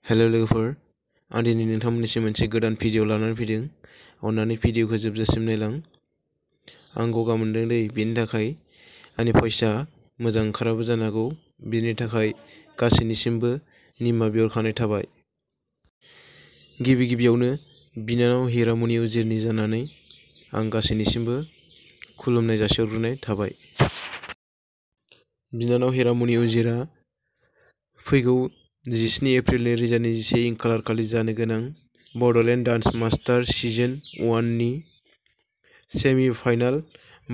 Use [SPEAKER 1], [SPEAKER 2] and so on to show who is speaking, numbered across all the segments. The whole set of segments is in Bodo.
[SPEAKER 1] हेलो लोगोफोर, आं दिनै नोंथांमोननिसिम मोनसे गोदान भिडिअ लानानै फैदों। अन्नानै भिडिअखौ जोबजासिम नायलां। आं गगा मोनदों दै, बेनि थाखाय आंनि भइसआ मोजां ओंखाराबो जानो हागौ। बेनि थाखाय गासैनिसिमबो निमाहा बिहरखानाय थाबाय। गिबियावनो बिनानाव हिरामनि उजिरनि जानानै आं गासैनिसिमबो खुलुमनाय जासिहरग्रोनाय थाबाय। बिनानाव हिरामनि उजिरा फैगौ 17 एप्रिल 2021 खालार खालि जानो गोनां बड'लेण्ड डान्स मास्टार सिजन 1 नि सेमि फाइनाल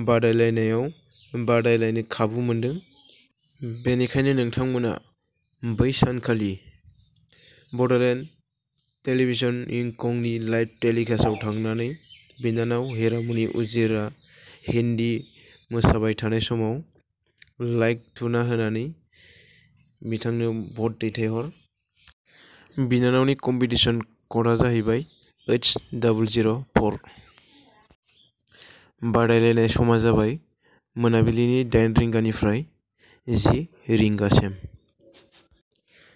[SPEAKER 1] बादायलायनायाव बादायलायनो खाबु मोनदों। बेनिखायनो नोंथांमोना बै सानखालि बड'लेण्ड टेलिभिजन इंकंनि लाइभ टेलिकास्टआव थांनानै बिनानाव हिरामनि उजिरा हिन्दी मोसाबाय थानाय समाव लाइक थुना होनानै बिथांनो भट दैथायहर। बिनानावनि कम्पिटिशन क'डआ जाहैबाय H004। बादायलायनाय समा जाबाय मोनाबिलिनि 8 रिंगानिफ्राय 10 रिंगासिम।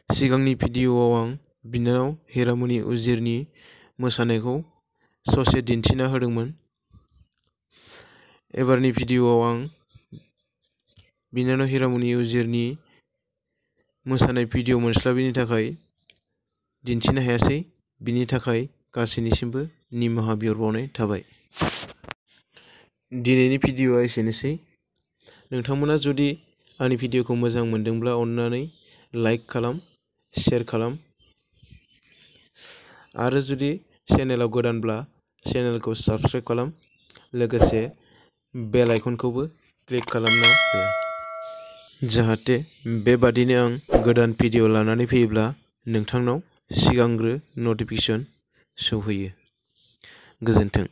[SPEAKER 1] सिगांनि भिडिअ'आव आं बिनानाव हिरामनि उजिरनि मोसानायखौ ससे दिन्थिना होदोंमोन। एबारनि भिडिअ'आव आं बिनानाव हिरामनि उजिरनि मोसानाय भिडिअ' मोनस्लाबैनि थाखाय दिन्थिनो हायासै। बिनि थाखाय गासैनिसिमबो निमाहा बिहरबावनाय थाबाय। दिनैनि भिडिअ'आ एसेनोसै। नोंथांमोना जुदि आंनि भिडिअ'खौ मोजां मोनदोंब्ला अन्नानै लाइक खालाम, शेयार खालाम आरो जुदि चेनेलाव गोदानब्ला चेनेलखौ साबस्क्राइब खालाम। लोगोसे बेल आइकनखौबो क्लिक खालामना हो, जाहाथे बेबादिनो आं गोदान भिडिअ लानानै फैयोब्ला नोंथांनाव सिगांग्रो नटिफिकेसन सौहैयो। गोजोन्थों।